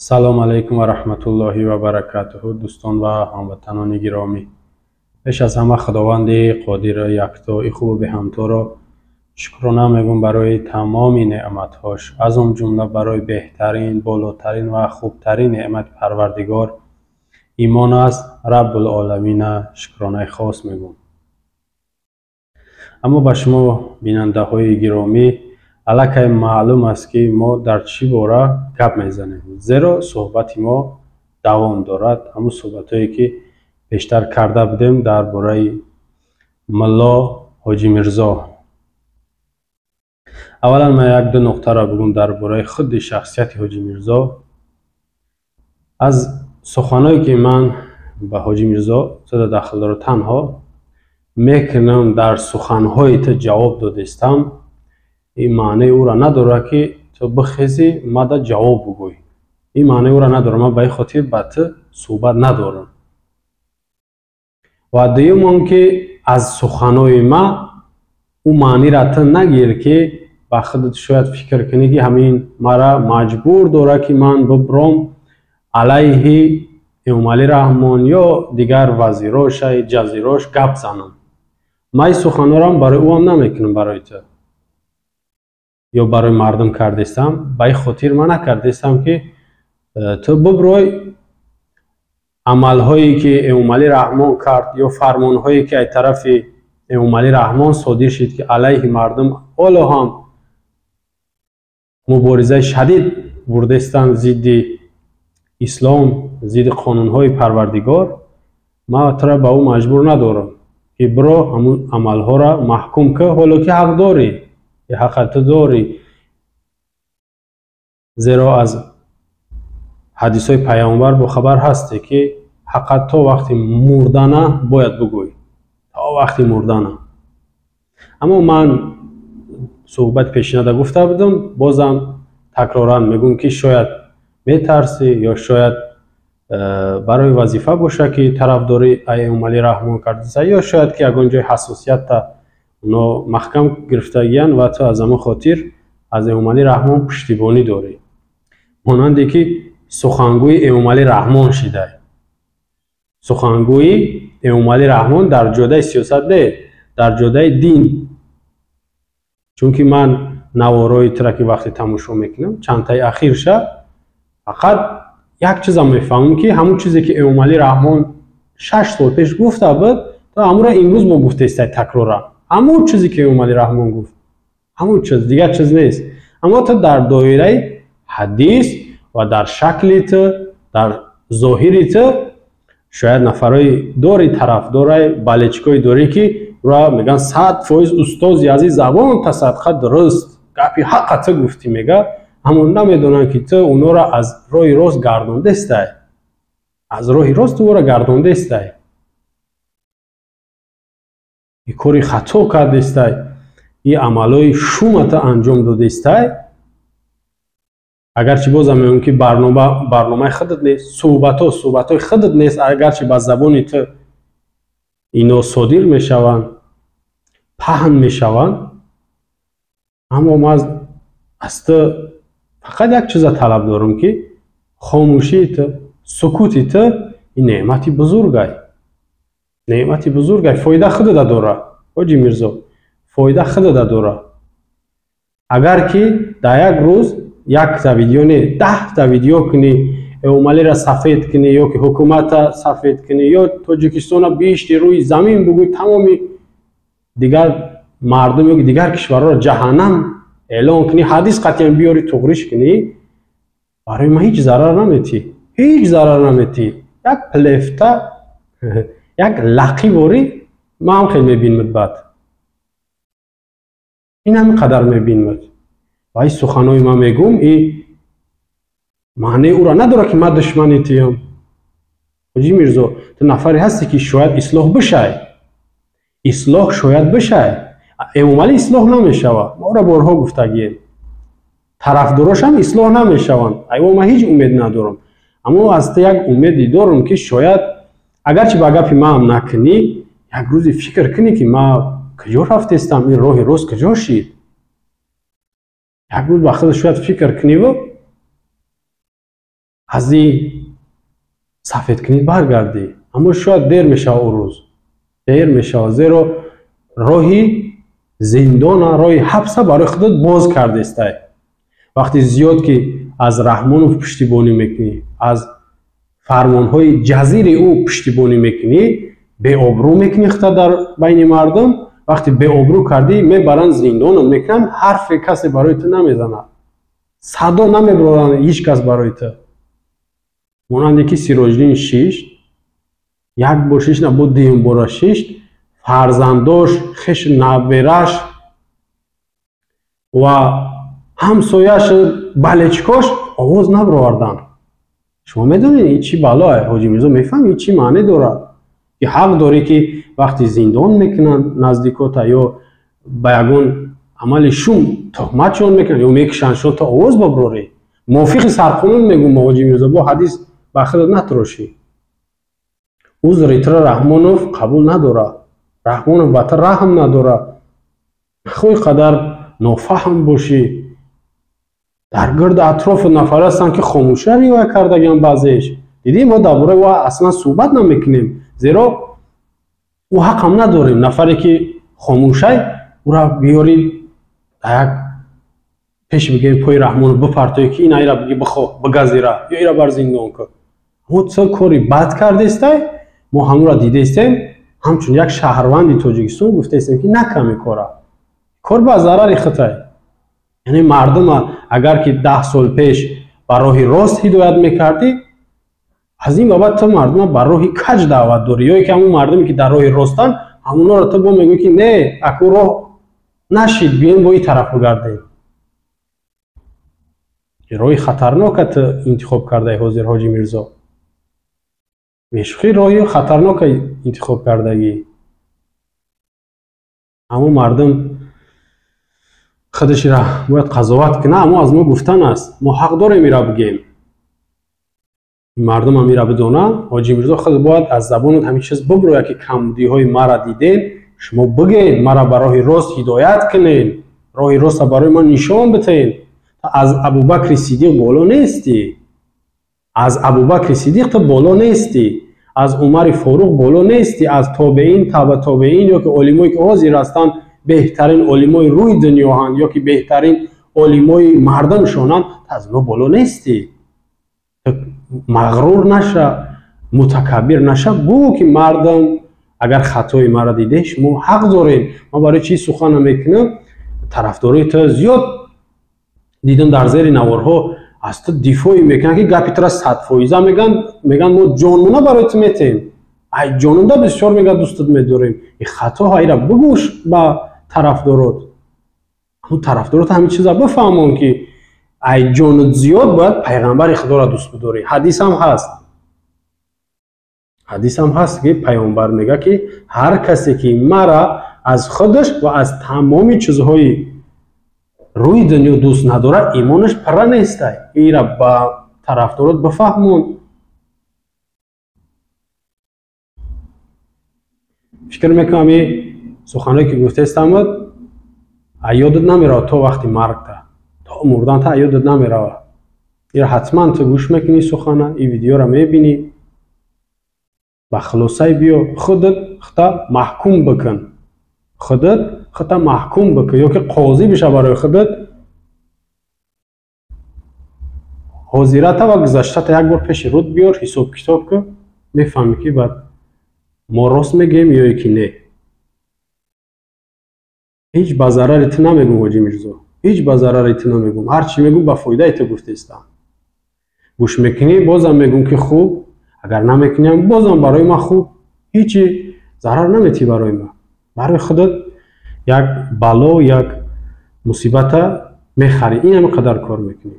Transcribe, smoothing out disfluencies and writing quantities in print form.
Салом алайкум ва раҳматуллоҳи ва баракатуҳу, дӯстон ва ҳамватанони гиромӣ. Пеш аз ҳама Худованди қодир, яктои хубу беҳамторо шукрона мегӯм барои тамоми неъматҳош, аз он ҷумла барои беҳтарин, болотарин ва хубтарин неъмати Парвардигор имон аст. Раббулоламина шукронаи хос мегӯм. Аммо ба шумо бинандаҳои гиромӣ аллакай маълум аст, ки мо дар чӣ бора гап мезанем, зеро суҳбати мо давом дорад. Ҳамун суҳбатҳое, ки пештар карда будем дар бораи мулло Ҳоҷӣ Мирзо. Аввалан ман як-ду нуқтаро бигӯм дар бораи худи шахсияти Ҳоҷӣ Мирзо. Аз суханое, ки ман ба Ҳоҷӣ Мирзо зада дахл дорад, танҳо мекунам, дар суханҳои ту ҷавоб додистам, ин маънеи ӯро надорад, ки ту бихезӣ, мада ҷавоб бигӯй. Ин маънеи ӯро надорад. Ман ба ин хотир ба ту суҳбат надорам. Ва дуюм он ки аз суханои ман ӯ маъниро ту нагир, ки ба худат шояд фикр кунӣ, ки ҳамин мара маҷбур дорад, ки ман бибром, алайҳи Эмомалӣ Раҳмон ё дигар вазироша, ҷазирош гап занам. Ман ин суханҳоро барои ӯ ҳам намекунам, барои ту ё барои мардум кардистам. Ба ин хотир ман накардистам, ки ту биброй, амалҳое, ки Эмомалӣ Раҳмон кард, ё фармонҳое, ки аз тарафи Эмомалӣ Раҳмон содир шид, ки алайҳи мардум ҳоло ҳам муборизаи шадид бурдестанд зидди ислом, зидди қонунҳои Парвардигор, ман тура ба ӯ маҷбур надорам, ки биро, ҳамун амалҳоро маҳкум кун, ҳоло ки ҳақ дорӣ, ҳақа ту дорӣ, зеро аз ҳадисҳои Паёмбар бохабар ҳастӣ, ки ҳаққат то вақти мурдана бояд бигӯй, то вақти мурдана. Аммо ман суҳбати пешинада гуфта будам, бозам такроран мегӯм, ки шояд метарсӣ ё шояд барои вазифа боша, ки тарафдорӣ Эмомалӣ Раҳмон кардиса, ё шояд ки ягон ҷои ҳассосията оно маҳкам гирифтагиянд ва ту аз ҳамон хотир аз Эмомалӣ Раҳмон пуштибонӣ дорӣ, монанде ки сухангӯи Эмомалӣ Раҳмон шидай. Сухангӯи Эмомалӣ Раҳмон дар ҷодаи сиёсат не, дар ҷодаи дин. Чунки ман наворои тура ки вақте тамошо мекунам, чандтаи ахирша, фақат як чизам мефаҳмам, ки ҳамон чизе, ки Эмомалӣ Раҳмон 6 сол пеш гуфта буд, то ҳамонро имрӯз мо гуфтаистай такроран. Ҳамон чизе, ки Эмомалӣ Раҳмон гуфт, ҳамон чиз, дигар чиз нест. Аммо ту дар доираи ҳадис ва дар шакли ту, дар зоҳири ту шояд нафарои дори, тарафдорай, болельщикое дорӣ, ки ура мегӯянд: «100% устози азиз, забон тасадқа, дуруст, гапи ҳақа ту гуфтӣ», мега. Аммо намедонанд, ки ту онҳоро аз роҳи рост гардондестай, аз роҳи рост ту ӯро гардондестай, и кори хато кардестай, и амалҳои шумата анҷом додестай. Агарчи бозам мегӯям, ки барнома барномаи худат нест, суҳбатҳо суҳбатҳои худат нест, агарчи ба забони ту ино содир мешаванд, паҳн мешаванд, аммо ман аз ту фақат як чиза талаб дорам, ки хомӯшии ту, сукути ту ин неъмати бузургай, неъмати бузургай. Фоида худада дорад, Ҳоҷи Мирзо, фоида худада дорад. Агар ки дар як рӯз якта видео не, 10-та видео кунӣ, Эмомалиро сафед кунӣ ё ки ҳукумата сафед кунӣ, ё Тоҷикистона биҳишти рӯи замин бугӯй, тамоми дигар мардум ё дигар кишварҳоро ҷаҳаннам эълон кунӣ, ҳадис қатъиян биёрӣ, туғриш кунӣ, барои ман ҳеҷ зарар наметӣ, ҳеҷ зарар наметӣ. Як плефта, як лақӣ ворӣ ман ҳам хел мебинмад. Баъд ин ҳамин қадар мебинмад. Ва ин суханои ман мегӯм, и маънеи ӯро надорад, ки ман душмани туям. Ҳоҷи Мирзо, ту нафаре ҳастӣ, ки шояд ислоҳ бишай, ислоҳ шояд бишай. Эмомалӣ ислоҳ намешавад, моро борҳо гуфтагием, тарафдорошам ислоҳ намешаванд. Айво, ман ҳеҷ умед надорам, аммо аз ту як умеде дорам, ки шояд агарчи ба гапи маам накунӣ, як рӯзе фикр кунӣ, ки ман куҷо рафтестам, ин роҳи рост куҷо шид. Як рӯз ба худ шояд фикр куниву Аз ин сафедкунӣ баргардӣ. Аммо шояд дер мешавад ӯ рӯз. Дер мешавад, зеро роҳи зиндона, роҳи ҳабса барои худат боз кардестай. Вақти зиёд ки аз Раҳмонов пуштибонӣ мекунӣ, аз фармонҳои ҷазири ӯ пуштибонӣ мекунӣ, беобрӯ мекунӣ худта дар байни мардум. Вақти беобрӯ кардӣ, мебаранд зиндонат мекунанд, ҳарфе касе барои ту намезанад, садо намебароранд ҳеҷ кас барои ту. Монанде ки Сироҷиддин шишт, як бор шишт, на бо дуюм бора шишт, фарзандош, хеш набераш ва ҳамсояш балечкош овоз набароварданд. Шумо медонед ин чӣ балое? Ҳоҷи Мирзо мефаҳмед ин чӣ маъне дорад? Ки ҳақ дорӣ ки вақти зиндон мекунанд наздикота ё ба ягон амали шум туҳматшон мекунанд ё мекушандшон, то овоз бабарорӣ. Мувофиқи сарқонун мегӯм, Ҳоҷи Мирзо, бо ҳадис ба худат натрошӣ. Узри туро Раҳмонов қабул надорад. Раҳмонов ба ту раҳм надорад. Нахоҳӣ қадар нофаҳм бошӣ. Дар гирди атрофи нафар ҳастанд ки хомӯша ривоя кардагианд баъзеаш. Дидӣ, мо дар бораи ӯ аслан суҳбат намекунем, зеро ӯ ҳақам надорем. Нафаре ки хомӯшай, ӯра биёрӣ дар як пеш бигӯем пои Раҳмонов бипартоӣ ки ина ира бигӣ бихоҳ, бигазира ё ира бар зиндон кун. Мо ту кори бад кардестай, мо ҳамонро дидаистем, ҳамчун як шаҳрванди Тоҷикистон гуфтаистем ки накам ин кора. Кор ба зарари хитай. Яъне мардума агар ки 10 сол пеш ба роҳи рост ҳидоят мекардӣ, аз ин бобат ту мардума ба роҳи каҷ даъват дорӣ, ё ки ҳамон мардуме ки дар роҳи ростанд, ҳамонҳоро ту бо мегӯӣ ки не, аку роҳ нашид, биёем бо ин тараф бигардем. Роҳи хатарнока ту интихоб кардаи ҳозир, Ҳоҷи Мирзо. Бешӯхӣ роҳи хатарнока интихоб кардагӣ. Аммо мардум худашро бояд қазоват кунад, аммо аз мо гуфтан аст. Мо ҳақ дорем ира бигем. Мардум ҳам ира бидона, Ҳоҷи Мирзо худ бояд аз забонат ҳамин чиз биброяд ки камбудиҳои мара диден, шумо бигӯед, мара ба роҳи рост ҳидоят кунед, роҳи ростро барои ман нишон битед. Аз Абубакри Сиддиқ боло нестӣ. Аз Абубакри Сиддиқ ту боло нестӣ. Аз Умари Форуқ боло нестӣ. Аз тобеин, таба тобеин ё ки олимое ки ҳозир ҳастанд, беҳтарин олимои рӯи дунёҳанд ё ки беҳтарин олимои мардумшонанд, аз онҳо боло нестӣ. Мағрур наша, мутакаббир наша, бу ки мардум агар хатои маро диде, шумо ҳақ доред. Ман барои чӣ сухан намекунам? Тарафдорои ту зиёд дидам дар зери наворҳо аз ту дифоъ мекунанд ки гапи тура 100% мегӯянд, мегӯянд мо ҷонмона барои ту метем. Ай ҷонунда бисёр мегӯяд дӯстат медорем. Ин хатоҳо ира бигӯш ба тарафдорот. Ҳамон тарафдорот ҳамин чиза бифаҳмон ки ай ҷонут зиёд бояд пайғамбари Худоро дӯст бидорӣ. Ҳадис ҳам ҳаст. Ҳадис ҳам ҳаст ки пайғамбар мегӯяд ки ҳар касе ки мара аз худаш ва аз тамоми чизҳои рӯи дунё дӯст надорад, имонаш пурра нестай. Ира ба тарафдорот бифаҳмон. Фикр мекунам ин суханҳое ки гуфтаистамад ёдат намеравад то вақти маргта, то мурданта ёдат намеравад. Ира ҳатман ту гӯш мекунӣ сухана, ин видеоро мебинӣ, ба хулосае биё, худат худта маҳкум бикун. Худат худта маҳкум бикун ё ки қозӣ биша барои худат. Ҳозирата ва гузаштата як бор пеши руд биёр, ҳисоб китоб кун, мефаҳмӣ ки баъд мо рост мегӯем ё ки не. Ҳеҷ ба зарари ту намегӯм, Ҳоҷи Мирзо, ҳеҷ ба зарари ту намегӯм. Ҳар чӣ мегӯм ба фоидаи ту гуфтаистам. Гӯш мекунӣ, бозам мегӯм ки хуб, агар намекунӣ бозам барои ман хуб, ҳеҷи зарар наметӣ барои ман. Барои худат як бало, як мусибата мехарӣ. Ин ҳамин қадар кор мекунӣ.